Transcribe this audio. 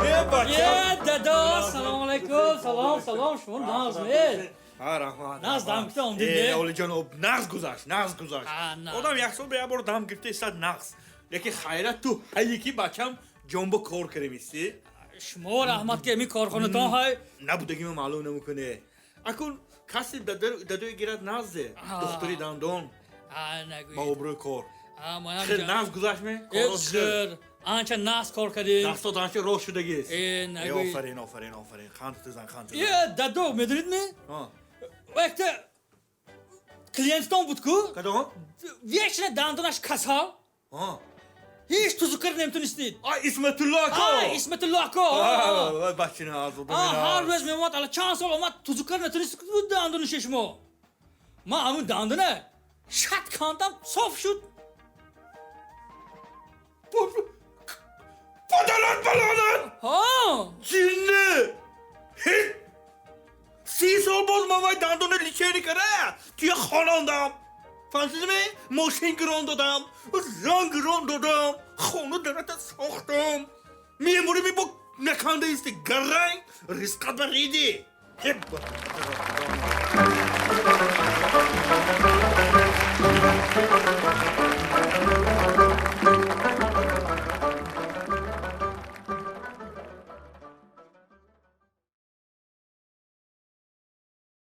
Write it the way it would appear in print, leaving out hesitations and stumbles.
Э, бача. Е, дадо, салом алейкум, салом, салом, шумо нағз ме? Ҳа, раҳмат. Нағз дам гирифта омдед, Э, не? Олиҷаноб, нағз гузашт, нағз гузашт. А, нағз. Одам як сол ба як бор дам гирифта истад, нағз. Лекин хайрат, ту ҳайи ки бачам ҷонбо кор кардемистӣ. Шумо раҳмат, ки ами корхонатон ҳай. Набудагима маълум намекунӣ. Акун каси дадои гирад нағзе. А. Духтури дандон А, нагӯед. ба обрӯи кор. А, манам Хел нағз гузашт ме? Э, зӯр. Анча нағз кор кардем. Дастот анча рост шудагист. Э, Э, нагӯед. офарин, офарин, офарин. Ханд тизан, ханд тизан. Е, дадо, медонед ме? Ҳа. Якта клиентон буд ку? Кадом? Вечно дандонаш касал. Ҳа. Ҳеҷ тузук карда наметонистед. А, Исматулло ако! А, Исматулло ако! Вай, бачина азоб. А, ҳар рӯз меомад, ала чанд сол омад, тузук карда натонист дандонише шумо. Ман ҳамун дандона шат кандам, соф шуд. Падарат балонат! Ҳа! Ҷинни! Ҳит! 30 сол боз ман вай дандона лечение кара, туя хонондам. Фаҳмидӣ? Мошин гирон додам, ранг гирон додам, хона дарата сохтам. Меморӣ ми бо наканда исти гаранг, ризқат ба риди. Ҳеб!